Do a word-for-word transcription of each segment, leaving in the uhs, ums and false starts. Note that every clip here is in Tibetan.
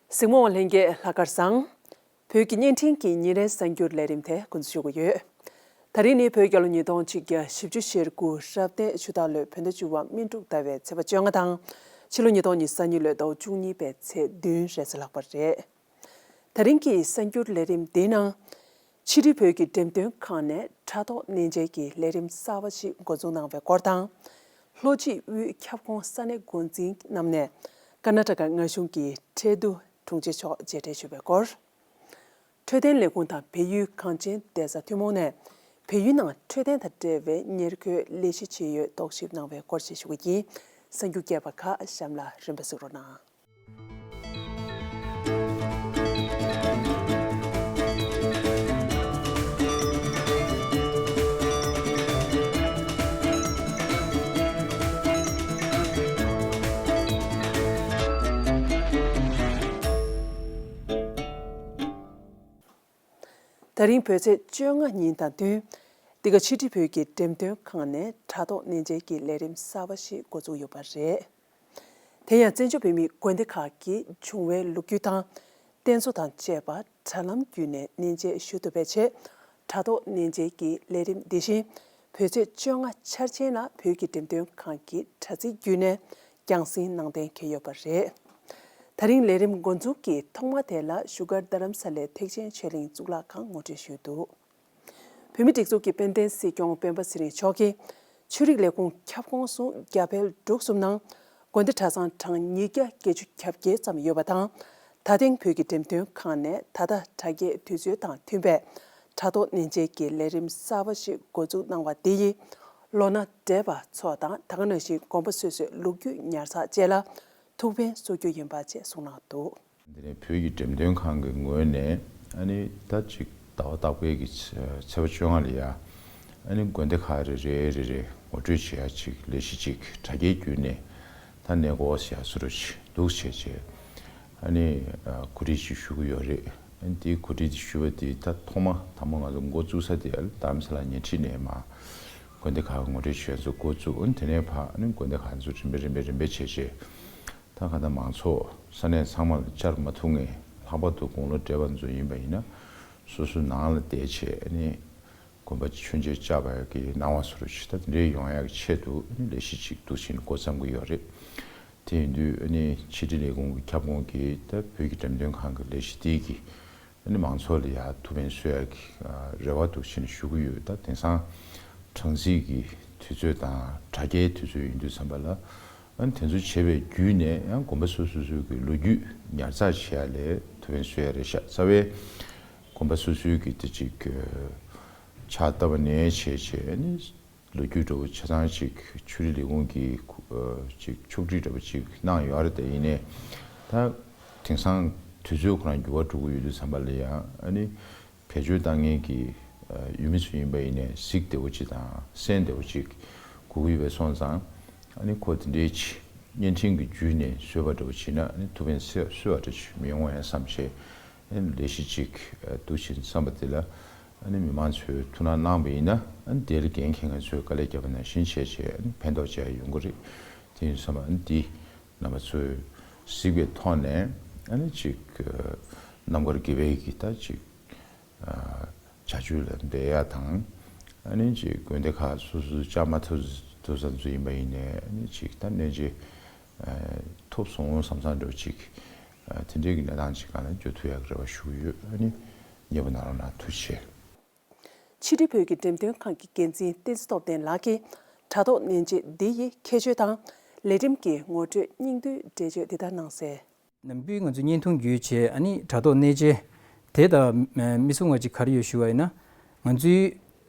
གཟིགས་མོ་བ་ལྷན་རྒྱས་ལྷག་དཀར་བཟང་། བོད་ཀྱི་བརྙན་འཕྲིན་གྱི་ཉིན་རེའི་གསར་འགྱུར་ལས་རིམ་དེ་འགོ་འཛུགས་ཞུ་གི་ཡོད། ད་རིང་ནི་བོད་རྒྱལ་ལོ་ཉིས་སྟོང་ཆིག་བརྒྱ་བཞི་བཅུ་ཞེ་དགུ་རབ་གནས་ཆུ་སྟག་ལོའི་བོད་ཟླ་བཅུ་པ་སྨིན་དྲུག་ཟླ་བའི་ཚེས་པ་བཅོ་ལྔ་དང་། ཕྱི་ལོ་ཉིས་སྟོང་ཉི་ཤུ་རྩ་གཉིས་ལོའི་ཟླ་བ་བཅུ་གཉིས་པའི་ཚེས་བདུན་རེས་གཟའ་ལྷག་པ་རེད། ད་རིང་གི་གསར་འགྱུར་ལས་རིམ་འདིའི་ནང་། ཕྱི་དྲིལ་བོད་ཀྱི་འགྲེམས་སྟོན་ཁང་ནས་དྲ་ཐོག་གནས་མཇལ་གྱི་ལས་རིམ་གསར་པ་ཞིག་འགོ་འཛུགས་གནང་བའི་སྐོར་དང་། ལྷོ་སྤྱི་དབུས་ཁྱབ་ཁོངས་ས་གནས་འགོ་འཛིན་རྣམས་ནས་ཀར་ནཱ་ཊ་ཀ་མངའ་གཞུང་གི་ཁྲལ་བསྡུ་དྲུང་ཆེ་མཆོག་མཇལ་འཕྲད་ཞུས་པའི་སྐོར། འཕྲོད་བསྟེན་ལས་ཁུངས་དང་བལ་ཡུལ་གངས་ཅན་བདེ་རྩ་ཐུན་མོང་ནས་བལ་ཡུལ་ནང་འཕྲོད་བསྟེན་དང་འབྲེལ་བའི་ཉེར་མཁོའི་ལས་གཞི་ཇི་ཡོད་རྟོག་ཞིབ་གནང་བའི་སྐོར་ཞིག་ཞུ་གི་ཡིན། གསར་འགྱུར་རྒྱས་པ་ཁག་གཤམ་ལ་རིམ་པས་གཟིགས་རོགས་གནང་། ད་རིང་བོད་ཚེས་བཅོ་ལྔ་ཉིན་དང་བསྟུན། འདི་ག་ཕྱི་དྲིལ་བོད་ཀྱི་འགྲེམས་སྟོན་ཁང་ནས་དྲ་ཐོག་གནས་མཇལ་གྱི་ལས་རིམ་གསར་པ་ཞིག་འགོ་བཙུགས་ཡོད་པ་རེད། དེ་ཡང་བཙན་བྱོལ་བོད་མིའི་དགོན་སྡེ་ཁག་གི་བྱུང་བའི་ལོ་རྒྱུས་དང་། རྟེན་གཙོ་དང་བཅས་པ་དྲ་ལམ་བརྒྱུད་ནས་གནས་མཇལ་ཞུ་ཐུབ་པའི་ཆེད། དྲ་ཐོག་གནས་མཇལ་གྱི་ལས་རིམ་འདི་བཞིན་བོད་ཚེས་བཅོ་ལྔ་འཆར་ཅན་ལ་བོད་ཀྱི་འགྲེམས་སྟོན་ཁང་གི་དྲ་ཚིགས་བརྒྱུད་ནས་རྒྱང་སྲིང་གནང་གཏན་འཁེལ་ཡོད་པ་རེད། ད་རིང་ལས་རིམ་འགོ་འཛུགས་ཀྱི་ཐོག་མ་དེ་ལ་བཞུགས་སྒར་རྡ་རམ་ས་ལའི་ཐེག་ཆེན་ཆོས་གླིང་གཙུག་ལག་ཁང་ངོ་སྤྲོད་ཞུས་འདུག་བོད་མིའི་སྒྲིག་འཛུགས་ཀྱི་དཔལ་ལྡན་སྲིད་སྐྱོང་སྤེན་པ་ཚེ་རིང་མཆོག་གིས། ཆོས་རིག་ལས་ཁུངས་ཁྱབ་ཁོངས་སུ་རྒྱ་བལ་འབྲུག་གསུམ་ནང་དགོན་སྡེ་གྲྭ་ཚང་གྲངས་ཉིས་བརྒྱ་བརྒྱད་ཅུ་གྱ་བརྒྱད་ཙམ་ཡོད་པ་དང་། ད་ཐེངས་བོད་ཀྱི་འགྲེམས་སྟོན་ཁང་ནས་ད་ལྟ་དྲ་རྒྱའི་དུས་ཚོད་དང་མཐུན་པའི་དྲ་ཐོག་གནས་མཇལ་གྱི་ལས་རིམ་གསར་པ་ཞིག་འགོ་འཛུགས་གནང་བ་དེ་ཡིས། ལོ་ན་བགྲེས་པ་ཚོ་དང་། ད་ག་ནང་བཞིན་དགོན་པ་སོ་སོའི་ལོ་རྒྱུས་ཉར་ཚགས་བཅས་ལ་ཐུགས་ཕན་གསོ་རྒྱུ་ཡིན་པ་བཅས་གསུངས་གནང་འདུག་འདི་ནི་བོད་ཀྱི་འགྲེམས་སྟོན་ཁང་གི་ངོས་ནས་ཨ་ནི་ད་ཅིག་ཟླ་བ་རྟག་པའི་གི་ཚེས་པ་བཅོ་ལྔ་ལ་ཡ་ཨ་ནི་དགོན་སྡེ་ཁག་རེ་རེ་རེ་རེ་ངོ་སྤྲོད་བྱེད་ཡ་ཅིག་ལས་གཞི་ཅིག་དྲ་རྒྱའི་བརྒྱུད་ནས་ད་གནས་སྐོར་ཟེར་ཡ་བཟོ་འདྲ་ཅིག་འདུག་བྱས་བྱས་ཨ་ནི་གོ་སྒྲིག་ཅིག་ཞུ་གི་ཡོད་རེད། ཨ་ནི་དེའི་གོ་སྒྲིག་དེ་ཞུ་བ་དེ་ད་ཐོག་མ་དང་པོ་ང་ཚོ་འགོ་བཙུགས་ས་དེ་རྡ་རམ་ས་ལ་ཉེ་འཁྲིས་ནས་མར་དགོན་སྡེ་ཁག་ངོ་སྤྲོད་བྱེད་ཡ་ཚོ་འགོ་བཙུགས། ཨ་ནི་དེ་ནས་ཕར་ཨ་ནི་དགོན་སྡེ་ཁག་ཚོ་རིམ་པས་རིམ་པས་རིམ་པས་བྱས་བྱས། ད་ག་ད་མང་ཚོགས་ས་གནས་ཚང་མ་ལ་བཅར་མ་ཐུབ་མཁན། ལྷག་པར་དུ་དགུང་ལོ་བགྲེས་པ་ཚོ་ཡིན་པ་ཡིན་ན་སོ་སོ་ནང་ལ་བསྡད་བྱས་ཨ་ནི་དགོན་པ་མཆོད་མཇལ་བཅར་བ་གི་སྣང་བ་བཟོ་འདྲ་ཅིག་ད་དེ་འདྲའི་ཡོང་ཡག་གི་ཆེད་དུ་ཨ་ནི་ལས་གཞི་ཅིག་འདུག་བྱས་ནས་འགོ་བརྩམས་ཀྱི་ཡོད་རེད། དེ་ཡིན་དུས་ཨ་ནི་ཕྱི་དྲིལ་ལས་ཁུངས་ཀྱི་ཁྱབ་ཁོངས་ཀྱི་ད་བོད་ཀྱི་འགྲེམས་སྟོན་ཁང་གི་ལས་གཞི་དེ་གི་ཨ་ནི་མང་ཚོགས་ལ་ཡ་ཐུགས་ཕན་གསོས་ཡག་གི་རེ་བ་འདུག་བྱས་ནས་ཞུ་གི་ཡོད། ད་དེང་སང་གྲངས་རྩིས་ཀྱི་དུས་ཚོད་དང་དྲ་རྒྱའི་དུས་ཚོད་ཡིན་དུས་ཙམ་པ་ལ། ཨ་ནི་དེ་ཚོ་བྱས་པའི་བརྒྱུད་ནས་ཡང་དགོན་པ་སོ་སོ་སོ་སོའི་གི་ལོ་རྒྱུས་ཉར་ཚགས་བྱེད་ཡ་ལས་ཐུགས་ཕན་གསོས་ཡ་རེད་ཤག་རྩ་བའི་དགོན་པ་སོ་སོའི་གི་དེ་ཅིག་ཕྱག་བཏབ་པ་ནས་བྱས་བྱས་ཨ་ནི་ལོ་རྒྱུས་འདྲ་བོ་ཆ་ཚང་ཅིག་ཆོས་རིག་ལས་ཁུངས་ཀྱིས་ཅིག་ཕྱོགས་སྒྲིག་འདྲ་བོ་ཅིག་གནང་ཡོད་རེད། དེ་ཡིན་ནའི་ད་དེང་སང་དུས་ཚོད་ཁོ་རང་འགྱུར་བ་འགྲོ་གི་ཡོད་དུས་ཙམ་པ་ལ་ཡང་ཨ་ནི། བེད་སྤྱོད་བཏང་མཁན་གྱི་ཡུལ་མི་ཚོ་ཡིན་པ་ཡིན་ནའི་གཟིགས་བདེ་བོ་ཅིག་དང་གསན་བདེ་བོ་ཅིག་དགོས་ཀྱི་ཡོད་པ་སོང་ཙང་ཨ་ནི་ཁོ་དེ་འདྲའི་ཅིག་བརྙན་འཕྲིན་གྱི་བརྒྱུད་ནས་བཟོས་པ་འདྲ་བོ་བྱས་ན་ཨ་ནི་ཐུགས་ཕན་གསོས་པ་འདྲ་ཅིག་མི་ཡོང་བ་ཡང་བསམ་བྱས་ཨ་ནི་ལས་གཞི་ཅིག་འདུག་བྱས་བསམ་པ་དེ་ལ་ཨ་ནི་མི་མང་ཚོས་ཐུགས་སྣང་གནང་བ་ཡིན་ན་ཨ་ནི་དེ་ལ་འགན་འཁྱེར་མཁན་ཚོས་དཀའ་ལས་བརྒྱབ་པ་ནང་བཞིན་བྱས་བྱས་ཨ་ནི་ཕན་ཐོགས་ཅིག་ཡོང་གི་རེད། དེ་ཡིན་བསམ་པ་ཨ་ནི་འདི་རྣམ་པ་ཚོས་གཟིགས་པའི་ཐོག་ནས་ཨ་ནི་ཅིག་རྣམ་དཀར་དགེ་བའི་གི་ད་ཅིག་བྱ་སྤྱོད་ལ་འབད་ཡ་དང་། ཨ་ནི་ཅིག་དགོན་སྡེ་ཁག་སོ་སོ་བཅའ་མ་ཐུབ་ཐུབ་ས་ཚོ་ཡིན་པ་ཡིན་ནའི་ཨ་ནི་ཅིག་ད་གནས་མཇལ་ཐུབ་སོང་བསམ་བསམ་འདྲ་བོ་ཅིག་དེ་འདྲའི་གི་གནས་སྟངས་ཅིག་སྒང་ལ་འགྱོ་ཐུབ་ཡག་གི་རེ་བ་ཞུ་གི་ཡོད། ཨ་ནི་མཉེས་པོ་གནང་རོགས་གནང་། ཐུགས་རྗེ་ཆེ། ཕྱི་དྲིལ་བོད་ཀྱི་འགྲེམས་སྟོན་ཁང་གི་འགན་འཛིན་བསྟན་འཛིན་སྟོབས་ལྡན་ལགས་ཀྱིས་དྲ་ཐོག་གནས་མཇལ་འདི་ཡི་ཁྱད་ཆོས་དང་ལས་རིམ་གྱི་ངོ་སྤྲོད་སྙིང་བསྡུས་འགྲེལ་བརྗོད་འདི་ལྟར་གནང་གསལ། ནམ་རྒྱུན་ང་ཚོས་བརྙན་ཐུང་བརྒྱུད་བྱས་ཨ་ནི་དྲ་ཐོག་གནས་མཇལ་དེ་དང་མི་གསུང་བ་ཅིག་ག་རེ་ཡོད་ཞུ་བ་ཡིན་ན། ང་ཚོའི་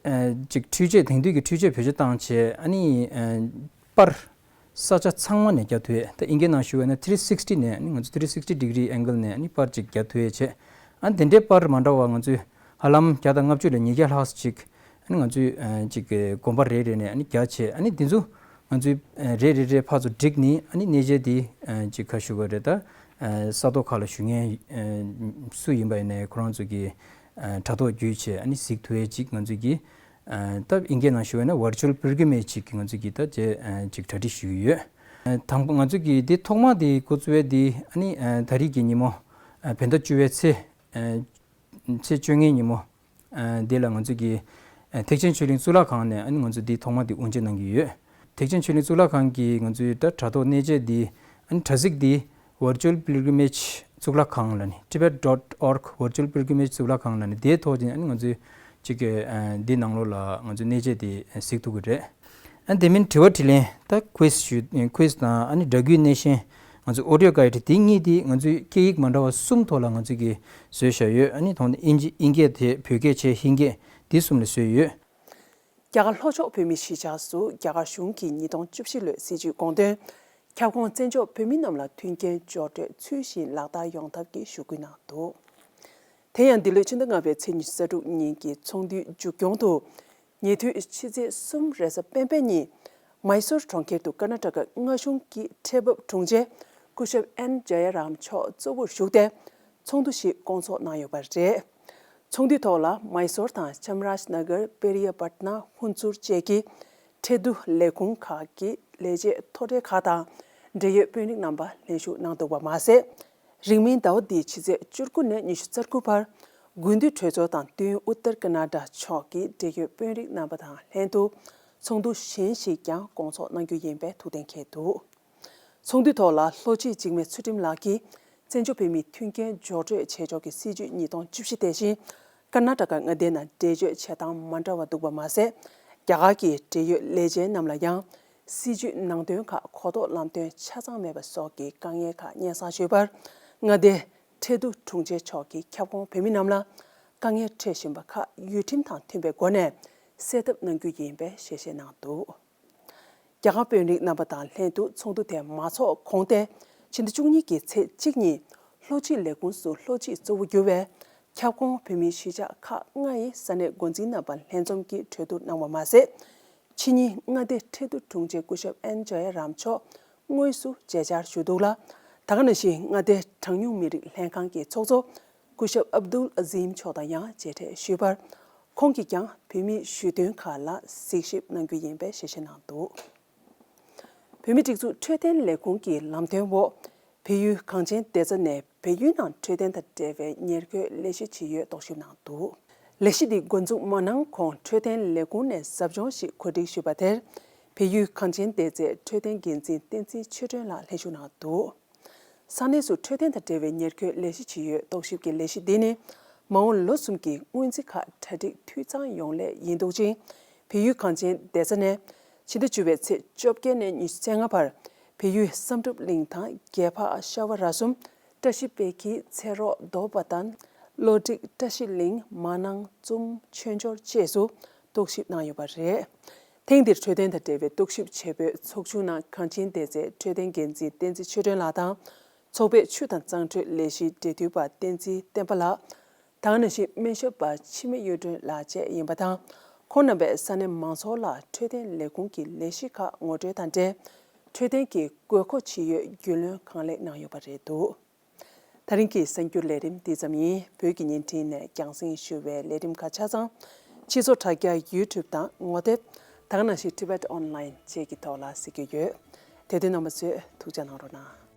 ཅིག་འཕྲུལ་ཆས་དེང་དུས་ཀྱི་འཕྲུལ་ཆས་བེད་སྤྱོད་བཏང་བྱས་ཨ་ནི་པར་ས་ཆ་ཚང་མ་ནས་རྒྱག་ཐུབ་ཡས། ད་ཨིན་སྐད་ནང་ཞུ་བ་ཡིན་ན་three sixty ནས་ཨ་ནི་ང་ཚོ་three sixty degree angle ནས་ཨ་ནི་པར་ཅིག་རྒྱག་ཐུབ་ཡས་བྱས། ཨ་ནི་དེ་འདྲའི་པར་མ་འདྲ་བ་ང་ཚོས་ཧ་ལམ་བརྒྱ་དང་ལྔ་བཅུ་ལས་ཉིས་བརྒྱ་ལྷག་ཙམ་ཅིག་ཨ་ནི་ང་ཚོས་ཅིག་དགོན་པ་རེ་རེ་ནས་ཨ་ནི་རྒྱག་བྱས། ཨ་ནི་དེ་ཚོ་ང་ཚོས་རེ་རེ་རེ་ཕར་ཚུར་བསྒྲིགས་ནས་ཨ་ནི་གནས་མཇལ་འདི་ཅིག་ག་ཞུ་དགོས་རེད། ད་ས་ཐོག་ཁག་ལ་བཞུགས་མཁན་སུ་ཡིན་པ་ཡིན་ནའི་ཁོ་རང་ཚོ་གིས་དྲ་ཐོག་བརྒྱུད་བྱས་ཨ་ནི་གཟིགས་ཐུབ་ཡས་ཅིག་ང་ཚོ་གིས་ད་ཨིན་སྐད་ནང་ཞུ་བ་ཡིན་ན་virtual pilgrimage ཅིག་ང་ཚོ་གིས་ད་ཅིག་གྲ་སྒྲིག་ཞུས་ཡོད། དང་པོ་ང་ཚོ་གིས་འདི་ཐོག་མ་འདི་འགོ་བཙུགས་པའི་འདི་ཨ་ནི་ད་རེས་ཀྱི་ཉིན་མོ་ ཨ་བོད་ཟླ་བཅུ་པའི་ཚེས་ཨ་ཚེས་བཅོ་ལྔའི་ཉིན་མོ། ཨ་འདི་ལ་ང་ཚོ་གི་ཨ་ཐེག་ཆེན་ཆོས་གླིང་གཙུག་ལག་ཁང་ནས་ཨ་ནི་ང་ཚོ་འདི་ཐོག་མ་འདི་དབུ་འབྱེད་གནང་གི་ཡོད། ཐེག་ཆེན་ཆོས་གླིང་གཙུག་ལག་ཁང་གི་ང་ཚོའི་ད་དྲ་ཐོག་གནས་མཇལ་འདི་ཨ་ནི་དྲ་ཚིགས་འདི་virtual pilgrimage གཙུག་ལག་ཁང་ལ་ནི་tibet dot org virtual pilgrimage གཙུག་ལག་ཁང་ལ་ནི་དེའི་ཐོག་ཅིག་ཨ་ནི་ང་ཚོའི་ཅིག་གི་ཨ་འདི་ནང་ལོགས་ལ་ང་ཚོའི་གནས་མཇལ་འདི་གཟིགས་ཐུབ་ཀྱི་རེད། ཨ་དེ་མིན་དྲི་བ་དྲིས་ལན་ད་quiz ཞུ་quiz དང་ཨ་ནི་སྒྲ་བསྒྱུར་སྣེ་ཤན་ང་ཚོའི་audio guide དེ་གཉིས་དེ་ང་ཚོའི་སྐད་ཡིག་མ་འདྲ་བ་གསུམ་ཐོག་ལ་ང་ཚོས་ཀྱི་བཟོས་བཞག་ཡོད། ཨ་ནི་ཐོག་ནས་དབྱིན་ཇི་དབྱིན་སྐད་དེ་བོད་སྐད་བྱས་ཧིན་སྐད་དེ་གསུམ་ལ་བཟོས་ཡོད། རྒྱ་གར་ལྷོ་ཕྱོགས་བོད་མིའི་གཞིས་ཆགས་སུ་རྒྱ་གར་གཞུང་གིས་ཉིས་སྟོང་བཅུ་བཞི་ལོའི་སྲིད་བྱུས་དགོངས་དོན། ཁྱབ་ཁོངས་བཙན་བྱོལ་བོད་མི་རྣམས་ལ་མཐུན་རྐྱེན་སྦྱོར་སྤྲོད་ཚུལ་བཞིན་ལག་བསྟར་ཡོང་ཐབས་ཀྱི་ཞུ་སྐུལ་གནང་འདུག་དེ་ཡང་འདི་ལོའི་ཕྱི་ཟླ་ལྔ་པའི་ཚེས་ཉི་ཤུ་རྩ་དྲུག་ཉིན་གྱི་ཚོགས་འདུའི་མཇུག་སྐྱོང་དུ། ཉེ་དུས་ཕྱི་ཚེས་གསུམ་རེས་གཟའ་སྤེན་པའི་ཉིན། མཱི་སོར་གྲོང་ཁྱེར་དུ་ཀར་ན་ཊ་ཀ་མངའ་གཞུང་གི་ཁྲལ་འབབ་དྲུང་ཆེ་སྐུ་ཞབས་ཨེན་ཇ་ཡ་རམ་མཆོག་གཙོ་བོར་ཞུགས་ཏེ། ཚོགས་འདུ་ཞིག་བསྐོང་ཚོགས་གནང་ཡོད་པ་རེད། ཚོགས་འདུའི་ཐོག་ལ་མཱི་སོར་དང་ཆམ་རཱཇ་ན་གར། པེ་རི་ཡ་པཊ་ན། ཧུན་སུར་བཅས་ཀྱི་ཁྲལ་བསྡུ་ལས་ཁུངས་ཁག་གི་ལས་བྱེད་མཐོ་གྲས་ཁག་དང་འབྲེལ་ཡོད་དཔོན་རིགས་རྣམ་པ་ལྷན་ཞུགས་གནང་འདུག་པ་མ་ཟད། རིང་མིན་ཟླ་བ་འདིའི་ཕྱི་ཚེས་བཅུ་དགུ་ནས་ཉི་ཤུ་རྩ་དགུ་བར་དགུན་དུས་གྲོས་ཚོགས་དང་དུས་ཡུན་ཨུ་ཏར་ཀ་ན་ཌ་ཕྱོགས་ཀྱི་འབྲེལ་ཡོད་དཔོན་རིགས་རྣམ་པ་དང་ལྷན་དུ་ཚོགས་འདུ་གཞན་ཞིག་ཀྱང་བསྐོང་ཚོགས་གནང་རྒྱུ་ཡིན་པའི་ཐུགས་གཏན་འཁེལ་འདུག་ཚོགས་འདུའི་ཐོག་ལ་ལྷོ་སྤྱི་འཇིགས་མེད་ཚུལ་ཁྲིམས་ལགས་ཀྱིས་བཙན་བྱོལ་བོད་མིའི་མཐུན་རྐྱེན་སྦྱོར་སྤྲོད་བྱེད་ཕྱོགས་ཀྱི་སྲིད་བྱུས་ཉིས་སྟོང་བཅུ་བཞི་དེ་བཞིན་ཀར་ན་ཊ་ཀ་མངའ་སྡེ་ནང་འགྲེལ་བརྗོད་བྱེད་སྟངས་མ་འདྲ་བ་འདུག་པ་མ་ཟད། རྒྱ་གར་གྱི་འབྲེལ་ཡོད་ལས་བྱེད་རྣམས་ལ་ཡང་སྲིད་བྱུས་ནང་དོན་ཁག་གོ་རྟོགས་ལམ་སྟོན་ཆ་ཚང་མེད་པ་སོགས་ཀྱི་དཀའ་ངལ་ཁག་སྙན་སེང་ཞུས་པར། མངའ་སྡེའི་ཁྲལ་བསྡུ་དྲུང་ཆེ་མཆོག་གིས་ཁྱབ་ཁོངས་བོད་མི་རྣམས་ལ་དཀའ་ངལ་འཕྲད་བཞིན་པ་ཁག་ཡུལ་ཁྲིམས་དང་མཐུན་པའི་སྒོ་ནས་སེལ་ཐབས་གནང་རྒྱུ་ཡིན་པའི་ཞལ་བཞེས་གནང་འདུག་རྒྱ་གར་དཔོན་རིགས་རྣམ་པ་དང་ལྷན་དུ་ཚོགས་འདུ་དེ་མ་འཚོགས་གོང་སྟེ། ཕྱི་ཟླ་བཅུ་གཉིས་ཀྱི་ཚེས་གཅིག་ཉིན་ལྷོ་སྤྱི་ལས་ཁུངས་སུ་ལྷོ་སྤྱིའི་གཙོ་བོ་གྱུར་བའི་ཁྱབ་ཁོངས་བོད་མིའི་གཞིས་ཆགས་ཁག་ལྔ་ཡི་ས་གནས་འགོ་འཛིན་རྣམ་པ་ལྷན་འཛོམས་ཀྱིས་གྲོས་བསྡུར་གནང་བ་མ་ཟད། ཕྱི་ཉིན་མངའ་སྡེའི་ཁྲལ་བསྡུ་དྲུང་ཆེ་སྐུ་ཞབས་ཨན་ཇ་ཡ་རམ་མཆོག་དངོས་སུ་མཇལ་བཅར་ཞུས་འདུག་ལ། ད་ག་ནང་བཞིན་མངའ་སྡེའི་གྲངས་ཉུང་མི་རིགས་ལྷན་ཁང་གི་ཚོགས་གཙོ་སྐུ་ཞབས་ཨབ་དུལ་ཨ་ཟིམ་མཆོག་དང་ཡང་མཇལ་འཕྲད་ཞུས་པར། ཁོང་གིས་ཀྱང་བོད་མིའི་ཞུ་དོན་ཁག་ལ་གཟིགས་ཞིབ་གནང་རྒྱུ་ཡིན་པའི་ཞལ་བཞེས་གནང་འདུག་བོད་མིའི་སྒྲིག་འཛུགས་འཕྲོད་བསྟེན་ལས་ཁུངས་ཀྱི་ལམ་སྟོན་འོག་བལ་ཡུལ་གངས་ཅན་བདེ་རྩ་ནས་བལ་ཡུལ་ནང་འཕྲོད་བསྟེན་དང་འབྲེལ་བའི་ཉེར་མཁོའི་ལས་གཞི་ཇི་ཡོད་རྟོག་ཞིབ་གནང་འདུག་ལས་གཞི་འདི་འགོ་འཛུགས་མ་གནང་གོང་འཕྲོད་བསྟེན་ལས་ཁུངས་ནས་ཟབ་སྦྱོང་ཞིག་གོ་སྒྲིག་ཞུས་པ་དེར། བལ་ཡུལ་གངས་ཅན་བདེ་རྩའི་འཕྲོད་བསྟེན་འགན་འཛིན་བསྟན་འཛིན་ཆོས་སྒྲོན་ལགས་ལྷན་ཞུགས་གནང་འདུག་ས་གནས་སུ་འཕྲོད་བསྟེན་དང་འབྲེལ་བའི་ཉེར་མཁོའི་ལས་གཞི་ཇི་ཡོད་རྟོག་ཞིབ་ཀྱི་ལས་གཞི་འདི་ནི། མ་འོངས་ལོ་གསུམ་གྱི་སྔོན་རྩིས་ཁག་གྲ་སྒྲིག་འཐུས་ཚང་ཡོང་སླད་ཡིན་འདུག་ཅིང་། བལ་ཡུལ་གངས་ཅན་བདེ་རྩ་ནས་ཕྱི་ཟླ་བཅུ་པའི་ཚེས་བཅོ་བརྒྱད་ནས་ཉི་ཤུ་རྩ་ལྔ་བར་བལ་ཡུལ་བསམ་གྲུབ་གླིང་དང་རྒྱལ་འཕགས་ཤ་བ་ར་གསུམ། བཀྲ་ཤིས་དཔལ་གྱི་ཚེ་རོགས་རྡོ་པ་དང་། གློ་སྒྲིག་བཀྲ་ཤིས་གླིང་། མ་ནང་ཙུམ། ཆོས་འབྱོར་བཅས་སུ་རྟོག་ཞིབ་གནང་ཡོད་པ་རེད། ཐེངས་འདིར་འཕྲོད་བསྟེན་དང་འབྲེལ་བའི་རྟོག་ཞིབ་བྱེད་པོའི་ཚོགས་ཆུང་ནང་གངས་ཅན་བདེ་རྩའི་འཕྲོད་བསྟེན་འགན་འཛིན་བསྟན་འཛིན་ཆོས་སྒྲོན་ལགས་དང་། ཚོགས་པའི་ཆུ་དང་གཙང་འཕྲོད་ལས་གཞིའི་འབྲེལ་མཐུད་པ་བསྟན་འཛིན་བསྟན་པ་ལགས། དེ་ག་ནང་བཞིན་སྨན་ཞབས་པ་འཆི་མེད་གཡུ་སྒྲོན་ལགས་བཅས་ཡིན་པ་དང་། ཁོང་རྣམ་པས་ས་གནས་མང་ཚོགས་ལ་འཕྲོད་བསྟེན་ལས་ཁུངས་ཀྱི་ལས་གཞི་ཁག་ངོ་སྤྲོད་དང་འབྲེལ། འཕྲོད་བསྟེན་གྱི་དགོས་མཁོ་ཇི་ཡོད་རྒྱུས་ལོན་གང་ལེགས་གནང་ཡོད་པ་རེད་འདུག་ད་རིང་གི་གསར་འགྱུར་ལས་རིམ་འདི་ཙམ་ཡིན། བོད་ཀྱི་བརྙན་འཕྲིན་ནས་རྒྱང་སྲིང་ཞུ་བའི་ལས་རིམ་ཁག་ཆ་ཚང་སྤྱི་ཚོགས་དྲ་རྒྱ་YouTube དང་ངོ་དེབ། དེ་ག་ནང་བཞིན་Tibet Online བཅས་ཀྱི་ཐོག་ལ་གཟིགས་རྒྱུ་ཡོད། དེ་དུས་རྣམ་པ་ཚོས་ཐུགས་རྗེ་གནང་རོགས་གནང་།